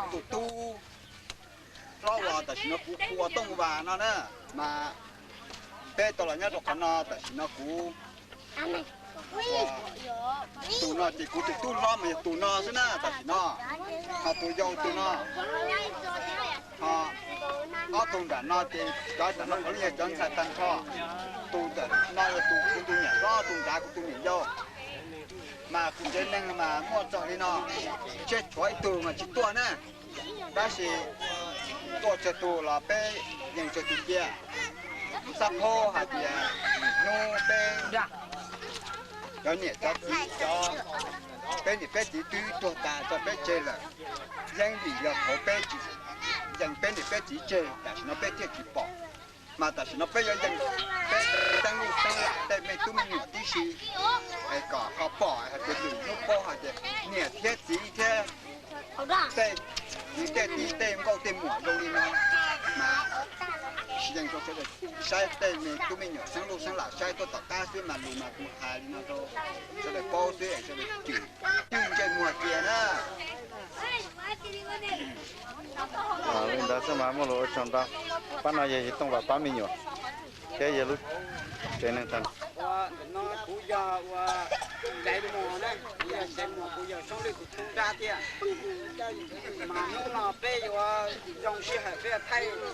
Tus tub hlob uas tam sim no kuv hu ua Tooj Vas no na, mas peb tau los nyob rau qhov no tam sim no kuv ua tus no ces kuv tus tub hlob mas yog tus no xwb na tam sim no. Ho tus yau tus no, ho ob tug nram no ces cov nram no puav leej yog cov ntxhais tag nrho. Tus ntawm no yog tus kuv tus niam hlob, tus nrad kuv tus niam yau. Mas kuv tsev neeg mas muaj txog li no, tshuav ib tug mas tsis tuaj na. Tab sis tuaj tsawg tus los peb yeej tsawg tus cia. Xab phob hais tias hnub peb cov niam cov txiv, cov peb niam peb txiv twb tuag tas tso peb tseg lawm. Yeej vim yog thaum peb tsis yees peb niam peb txiv tseg tam sim no peb thiaj tsis pom. Mas tam sim no peb yuav yees peb teeb luj teeb lam tej me tub me nyuam tib si, es kom ho pom hais tias lwm hnub paub hais tias niam thiab txiv thiab tej txiv tej txiv tej nkauj tej muam zoo li no, mas yees rau sawv daws saib tej me tub me nyuam xeeb luj xeeb lam saib tuaj tom qab xwb mas lus mas kuv hais li no rau sawv daws paub xwb es sawv daws cim twj ntsej muag cia na. Li ntawd xwb mas muaj lus ua tsaug ntau. Pab no yog yawg Tooj Vas pab me nyuam thiab yog lub tsev neeg tag. Ua ntawm no kuv yog ua Caiv Muas na, kuv yog Caiv Muas, kuv yog Soob Lwj tus tub nrab thiab. Mas hnub no peb yuav zoo sij hawm peb yuav thaij, ua,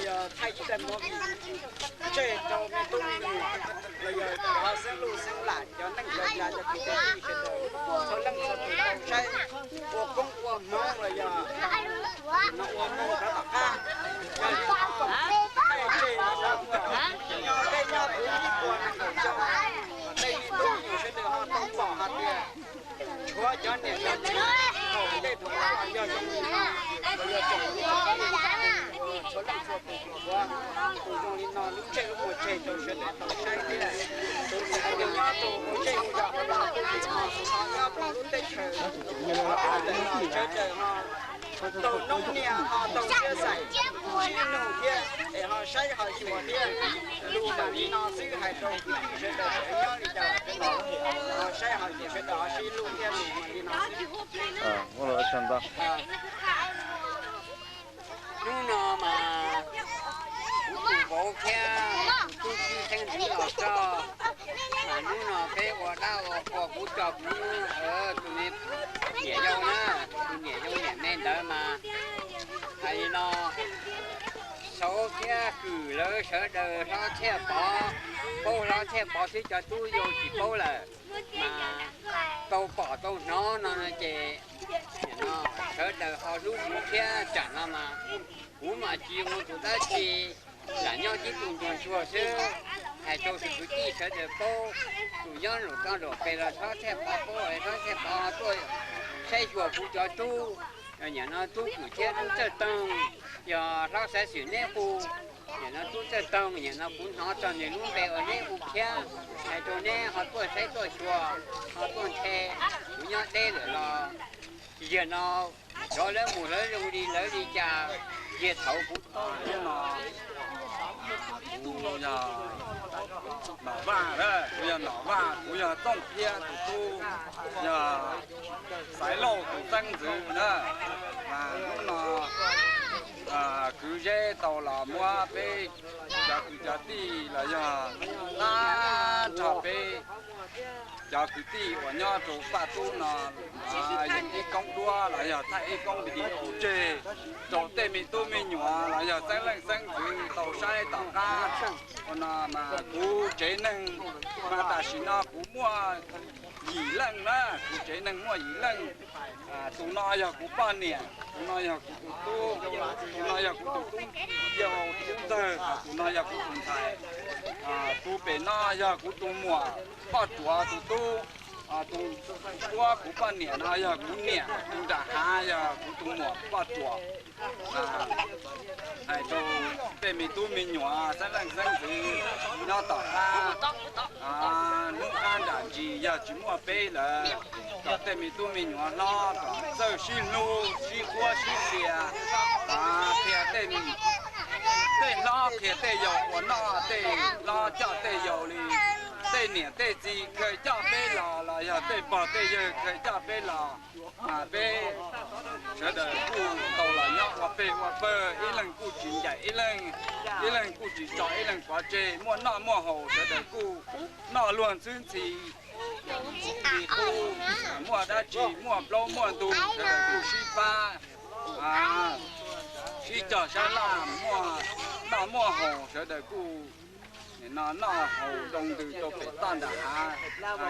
yog thaij ib daim movie tseg rau me tub me nyuam los yog cov xeeb luj xeeb lam, cov neej cov yav, cov kwv cov tij sawv daws txhua leej txhua tus tau saib ua koob ua hmoov los yog no ua moo rov tom qab. Yog thaij tseg los yog nyob peb nyob puv ib puas nees nkaum xyoo, tej me tub me nyuam sawv daws ho tau pom hais tias tshuav cov niam cov txiv thaum ntej thaum ub los yog zoo li no, los yog tsoom txhua leej txhua tus, tus zoo li no lub ntsej lub muag tseg rau sawv daws tau saib thiab. Tus nyob rau ua ntsej ua yam, nyob rau lub teb chaws, sawv daws ho tau noob niam ho tau siab xaim sib nug thiab es ho saib ho xyuas thiab. Lus mam li no xwb hais rau kwv tij sawv daws sawv nyob li cas los ho saib ho xyuas sawv daws ho sib nug thiab lus mam li no xwb. Hnub no mas kuv tus vauv thiab tus tub Tswb Xeeb Ntxwv los txog, mas hnub no peb ua dab ua qhua kuv tso kuv tus me niam yau na, tus niam yau niam me ntawd mas hais li no, Saub thiab Kwm lawv sawv daws hlob Txhiaj Pov, paub hlob Txhiaj Pov xwb, cov tub yau tsis paub lawm. Mas tau pom tau hnov no ces sawv daws ho hlub kuv thiab. Tsam no mas kuv mas tsis ua tus dab tsi, lam nyob tib tug ntuag ntsuag xwb. Hais rau kwv tij sawv daws paub, tus nyob nram toj nram pem los hlob Txhiaj Pov paub, hlob Txhiaj Pov tuaj saib xyuas kuv cov tub. Nim no tub Kwm thiab tub Txawj Toog, yog hlob Xaiv Xwm neb hu. Nim no tub Txawj Toog, nim no kuv hnov txog nws lub npe uas neb hu thiab. Hais rau neb ho tuaj saib tuaj xyuas, ho tuaj nthe, kuv nyob deb lawm los yog no, cov lawv mus lawv zoo li lawv li cas, yog thaum kuv tau no, kuv yog Nom Vaj, kuv yog Nom Vaj, kuv yog Txooj Thiab tus tub, yog Xaiv Lauj tus xeeb ntxwv na. Mas hnub no kwv zeb tau los muab peb cov kwv cov tij los yog tag nrho peb cov kwv tij uas nyob rau Paj Tub no yeem ib koob duab los yog thaij ib koob video tseg rau tej me tub me nyuam los yog xeeb leej xeeb ntxwv tau saib tom qab. Ua no mas kuv tsev neeg mas tam sim no kuv muaj yim leej na, kuv tsev neeg muaj yim leej. Tus no yog kuv poj niam, tus no yog kuv tus tub, tus no yog kuv tus tub yau tub ntxawg, tus no yog kuv tus ntxhais. Tus pem no yog kuv tus muam Poj Ruam tus tub, tus puab kuv poj niam no yog kuv niam, tus nram hav yog kuv tus muam Poj Ruam. Hais rau tej me tub me nyuam xeeb leej xeeb ntxwv nyob tom qab, hnub qab nram ntsis yog tsis muaj peb lawm, kom tej me tub me nyuam hlob kom txawj sib hlub sib quab sib qhia, qhia tej, tej hlob qhia tej yau ua noj, tej hlob coj tej yau li, tej niam tej txiv khaws coj peb los, los yog tej pog tej yawg khaws coj peb los, mas peb sawv daws kuj tau los nyob ua peg ua pawg, ib leeg kuj tsis ncaim ib leeg, ib leeg kuj tsis tso ib leeg pov tseg, muaj noj muaj haus sawv daws kuj noj luag ntxhwb ntxhi, tsis qub, muaj dab tsi muaj plaub muaj ntug sawv daws kuj sib pab, sib cog sab laj, muaj noj muaj haus sawv daws kuj noj haus zoo ntws rau pem toj nram hav,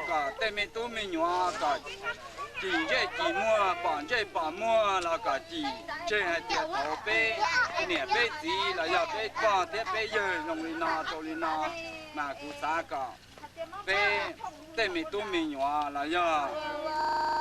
kom tej me tub me nyuam kom cim ntsej cim muag, pom ntsej pom muag los kom cim tseg hais tias thaum peb niam peb txiv los yog peb pog thiab peb yawg zoo li no rau li no, mas kuv xav kom peb tej me tub me nyuam los yog